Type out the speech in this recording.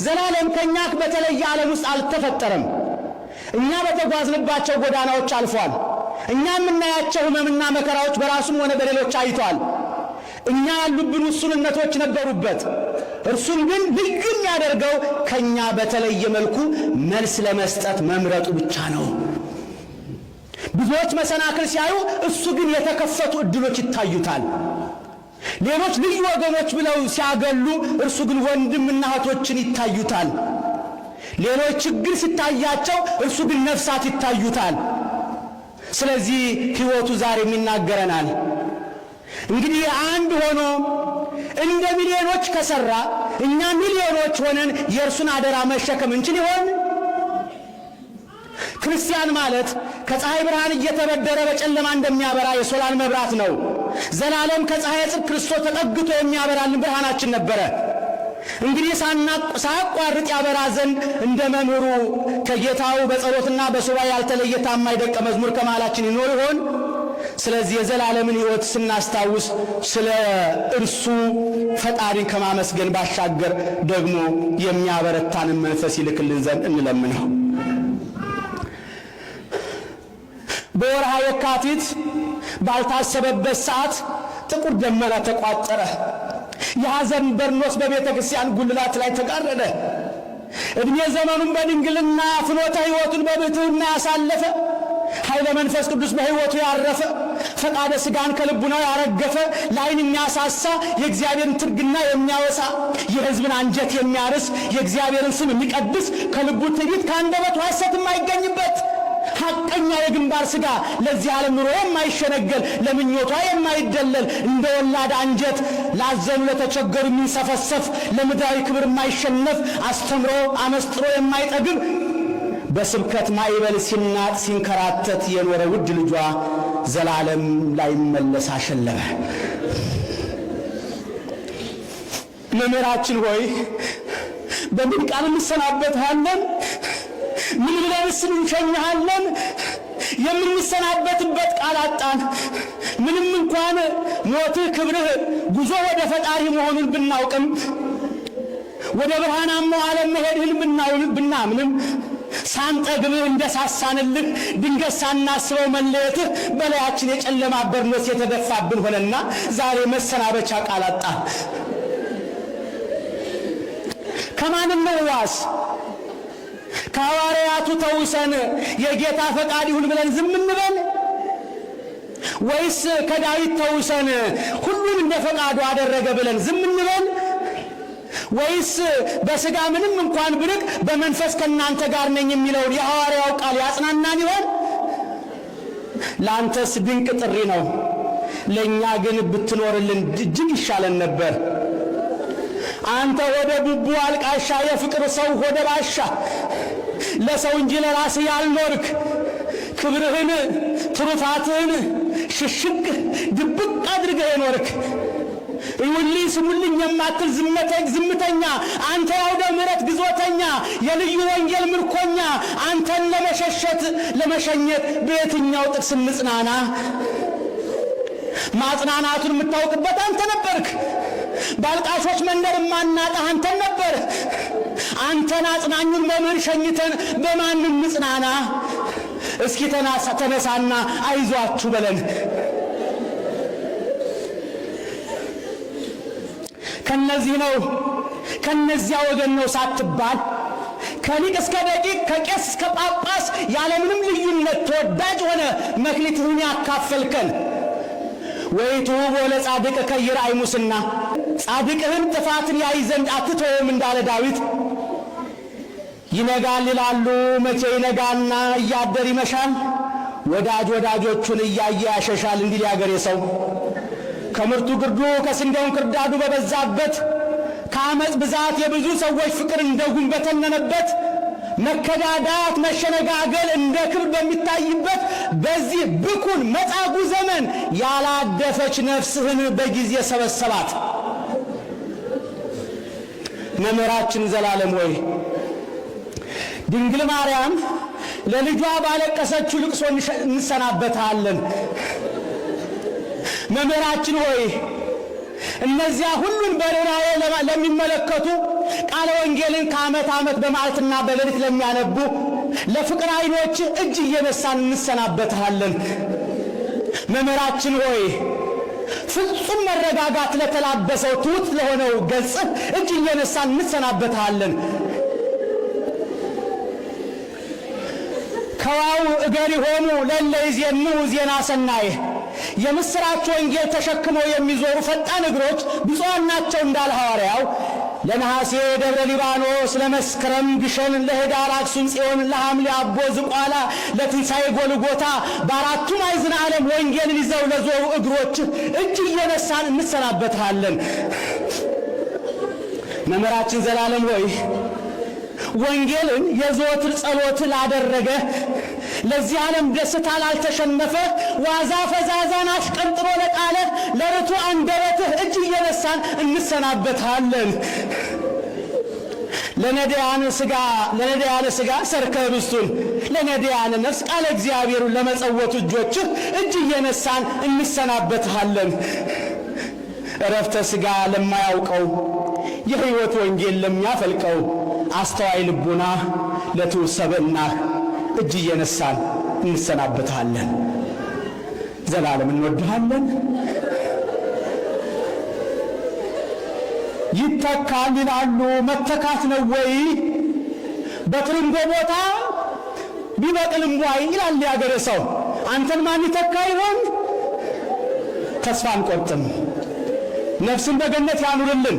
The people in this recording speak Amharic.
ዘላለም ከኛ በተለየ ዓለም ውስጥ አልተፈጠረም። እኛ በተጓዝንባቸው ጎዳናዎች አልፏል። እኛ የምናያቸው ሕመምና መከራዎች በራሱም ሆነ በሌሎች አይቷል። እኛ ያሉብን ውሱንነቶች ነበሩበት። እርሱን ግን ልዩ የሚያደርገው ከኛ በተለየ መልኩ መልስ ለመስጠት መምረጡ ብቻ ነው። ብዙዎች መሰናክል ሲያዩ፣ እሱ ግን የተከፈቱ እድሎች ይታዩታል። ሌሎች ልዩ ወገኖች ብለው ሲያገሉ፣ እርሱ ግን ወንድምና እህቶችን ይታዩታል። ሌሎች ችግር ሲታያቸው፣ እርሱ ግን ነፍሳት ይታዩታል። ስለዚህ ሕይወቱ ዛሬም ይናገረናል። እንግዲህ አንድ ሆኖ እንደ ሚሊዮኖች ከሠራ፣ እኛ ሚሊዮኖች ሆነን የእርሱን አደራ መሸከም እንችል ይሆን? ክርስቲያን ማለት ከፀሐይ ብርሃን እየተበደረ በጨለማ እንደሚያበራ የሶላር መብራት ነው። ዘላለም ከፀሐይ ጽድቅ ክርስቶስ ተጠግቶ የሚያበራልን ብርሃናችን ነበረ። እንግዲህ ሳያቋርጥ ያበራ ዘንድ እንደ መምህሩ ከጌታው በጸሎትና በሱባኤ ያልተለየ ታማኝ ደቀ መዝሙር ከመሃላችን ይኖር ይሆን? ስለዚህ የዘላለምን ሕይወት ስናስታውስ ስለ እርሱ ፈጣሪን ከማመስገን ባሻገር ደግሞ የሚያበረታንን መንፈስ ይልክልን ዘንድ እንለምነው። በወርሃ የካቲት ባልታሰበበት ሰዓት ጥቁር ደመና ተቋጠረ። የሐዘን በርኖስ በቤተ ክርስቲያን ጉልላት ላይ ተጋረደ። ዕድሜ ዘመኑን በድንግልና፣ ፍኖተ ሕይወቱን በብሕትውና ያሳለፈ፣ ኃይለ መንፈስ ቅዱስ በሕይወቱ ያረፈ፣ ፈቃደ ሥጋን ከልቡናው ያረገፈ፣ ለዓይን የሚያሳሳ፣ የእግዚአብሔርን ትርግና የሚያወሳ፣ የሕዝብን አንጀት የሚያርስ፣ የእግዚአብሔርን ስም የሚቀድስ፣ ከልቡ ትዕቢት ከአንደበቱ ሐሰት የማይገኝበት፣ ሐቀኛ የግንባር ሥጋ፣ ለዚህ ዓለም ኑሮ የማይሸነገል፣ ለምኞቷ የማይደለል፣ እንደ ወላድ አንጀት ላዘኑ ለተቸገሩ የሚንሰፈሰፍ፣ ለምድራዊ ክብር የማይሸነፍ፣ አስተምሮ አመስጥሮ የማይጠግብ፣ በስብከት ማዕበል ሲናጥ ሲንከራተት የኖረ ውድ ልጇ ዘላለም ላይመለስ አሸለበ። መምህራችን ሆይ፣ በምን ቃል እንሰናበትሃለን? ምን ብለንስ እንሸኝሃለን? የምንሰናበትበት ቃል አጣን። ምንም እንኳን ሞትህ ክብርህ፣ ጉዞ ወደ ፈጣሪ መሆኑን ብናውቅም፣ ወደ ብርሃናማው ዓለም መሄድህን ብናምንም፣ ሳንጠግብህ እንደሳሳንልህ ድንገት ሳናስበው መለየትህ በላያችን የጨለማ በርኖስ የተደፋብን ሆነና ዛሬ መሰናበቻ ቃል አጣን። ከማን እንዋስ? ከሐዋርያቱ ተውሰን የጌታ ፈቃድ ይሁን ብለን ዝም እንበል? ወይስ ከዳዊት ተውሰን ሁሉን እንደ ፈቃዱ አደረገ ብለን ዝም እንበል? ወይስ በሥጋ ምንም እንኳን ብርቅ በመንፈስ ከእናንተ ጋር ነኝ የሚለውን የሐዋርያው ቃል ያጽናናን ይሆን? ለአንተስ ድንቅ ጥሪ ነው፣ ለእኛ ግን ብትኖርልን እጅግ ይሻለን ነበር። አንተ ሆደ ቡቡ አልቃሻ፣ የፍቅር ሰው ሆደ ባሻ፣ ለሰው እንጂ ለራስህ ያልኖርክ፣ ክብርህን ትሩፋትህን ሽሽግ ድብቅ አድርገህ የኖርክ፣ እዩልኝ ስሙልኝ የማትል ዝምተኛ፣ አንተ የአውደ ምሕረት ግዞተኛ፣ የልዩ ወንጌል ምርኮኛ፣ አንተን ለመሸሸት ለመሸኘት በየትኛው ጥቅስ እንጽናና? ማጽናናቱን የምታውቅበት አንተ ነበርክ። በአልቃሾች መንደር የማናጣህ አንተን ነበር። አንተን አጽናኙን መምህር ሸኝተን በማን እንጽናና? እስኪ ተነሳና አይዟችሁ በለን። ከነዚህ ነው ከነዚያ ወገን ነው ሳትባል ከሊቅ እስከ ደቂቅ፣ ከቄስ እስከ ጳጳስ ያለምንም ልዩነት ተወዳጅ ሆነ መክሊትህን ያካፈልከን፣ ወኢትሁቦ ለጻድቅከ ይርአይ ሙስና፣ ጻድቅህን ጥፋትን ያይ ዘንድ አትተውም እንዳለ ዳዊት፣ ይነጋል ይላሉ፣ መቼ ይነጋና እያደር ይመሻል፣ ወዳጅ ወዳጆቹን እያየ ያሸሻል እንዲል ያገሬ ሰው፣ ከምርቱ ግርዱ ከስንዴው እንክርዳዱ በበዛበት፣ ከአመፅ ብዛት የብዙ ሰዎች ፍቅር እንደ ጉም በተነነበት፣ መከዳዳት መሸነጋገል እንደ ክብር በሚታይበት በዚህ ብኩን መጻጉዕ ዘመን ያላደፈች ነፍስህን በጊዜ ሰበሰባት። መምህራችን ዘላለም ሆይ፣ ድንግል ማርያም ለልጇ ባለቀሰችው ልቅሶ እንሰናበታለን። መምህራችን ሆይ፣ እነዚያ ሁሉን በርኅራኄ ለሚመለከቱ ቃለ ወንጌልን ከዓመት ዓመት በመዓልትና በሌሊት ለሚያነቡ ለፍቅር ዓይኖች እጅ እየነሳን እንሰናበትሃለን። መምህራችን ሆይ፣ ፍጹም መረጋጋት ለተላበሰው ትሑት ለሆነው ገጽህ እጅ እየነሳን እንሰናበትሃለን። ከዋው እገሪሆሙ ለእለ ይዜንዉ ዜና ሰናይ፣ የምሥራች ወንጌል ተሸክመው የሚዞሩ ፈጣን እግሮች ብፁዓን ናቸው እንዳለ ሐዋርያው፣ ለነሐሴ ደብረ ሊባኖስ፣ ለመስከረም ግሸን፣ ለኅዳር አክሱም ጽዮን፣ ለሐምሌ አቦ ዝቋላ፣ ለትንሣኤ ጎልጎታ በአራቱ ማዕዘነ ዓለም ወንጌልን ይዘው ለዞሩ እግሮች እጅ እየነሳን እንሰናበትሃለን። መምህራችን ዘላለም ሆይ፣ ወንጌልን የዘወትር ጸሎት ላደረገ፣ ለዚህ ዓለም ደስታ ላልተሸነፈ፣ ዋዛ ፈዛዛን አሽቀንጥሮ ለጣለ ለርቱዕ አንደበትህ እጅ እየነሳን እንሰናበትሃለን። ለነዳያነ ሥጋ ሰርከ ኅብስቱን፣ ለነዳያነ ነፍስ ቃለ እግዚአብሔሩን ለመጸወቱ እጆችህ እጅ እየነሳን እንሰናበትሃለን። እረፍተ ሥጋ ለማያውቀው፣ የሕይወት ወንጌል ለሚያፈልቀው አስተዋይ ልቡና ለትሑት ሰብእናህ እጅ እየነሳን እንሰናበትሃለን። ዘላለም እንወድሃለን። ይተካል ይላሉ። መተካት ነው ወይ? በትርንጎ ቦታ ቢበቅልም ዋይ ይላል ያገሬ ሰው። አንተን ማን ይተካ ይሆን? ተስፋ አንቆርጥም። ነፍስን በገነት ያኑርልን።